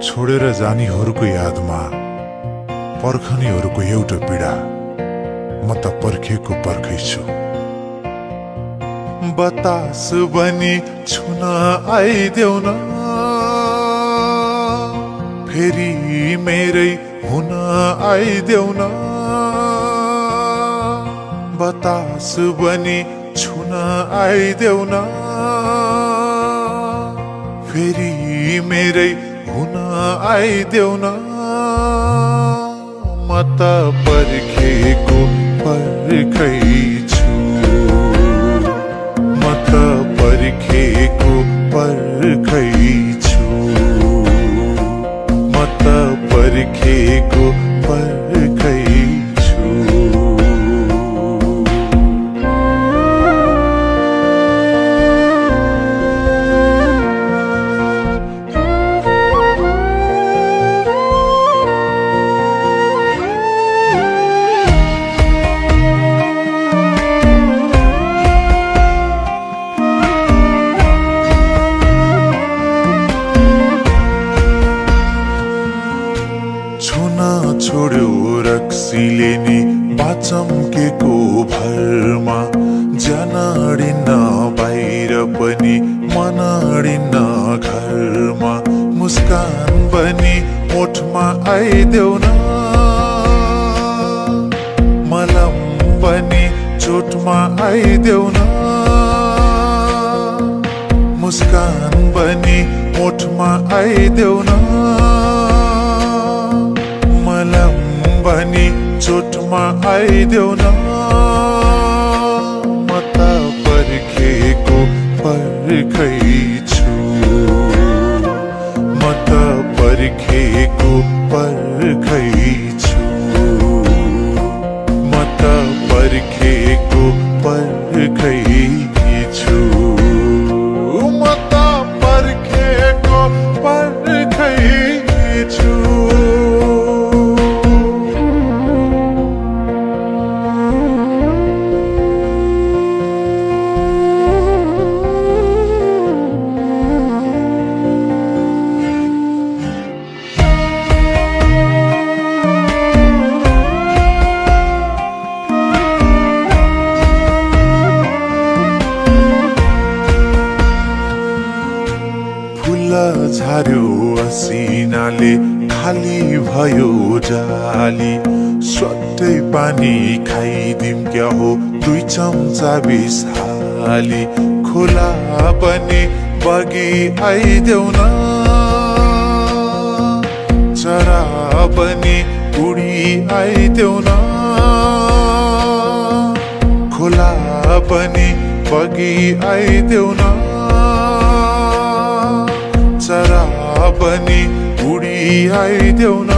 छोडेर जानीहरूको यादमा पर्खनीहरूको एउटा पीडा म त पर्खेको पर्खै छु। बतास बनी छुन आइदेऊ न, फेरि मेरै हुन आइदेऊ न। बतास बनी छुन आइदेऊ न, फेरि मेरै हुन आइदेऊ न। म त पर्खेको पर्खै छु, म त पर्खेको पर्खै छु, म त पर्खेको पर्खै छु। छोड्यो रक्सीले नि बाचम्केको भरमा, ज्यान अडिन्न बाहिर पनि मन अडिन्न घरमा। मुस्कान बनी ओठमा आइदेऊ न, मलम बनी चोटमा आइदेऊ न। मुस्कान बनी ओठमा आइदेऊ न, मलम बनी चोटमा आइदेऊ न। म त पर्खेको पर्खै छु, म त पर्खेको पर्खै छु, म त पर्खेको पर्खै छु, म त पर्खेको पर्खै छु। झार्यो असिनाले खाली भयो जाली, स्वाटै पानी खाइदिम क्या हो 2 चम्चा बिस हाली। खोला पनि बगी आइदेऊ न, चरा पनि उडी आइदेऊ न। खोला पनि बगी आइदेऊ न, चरा पनि उडी आइदेऊ न।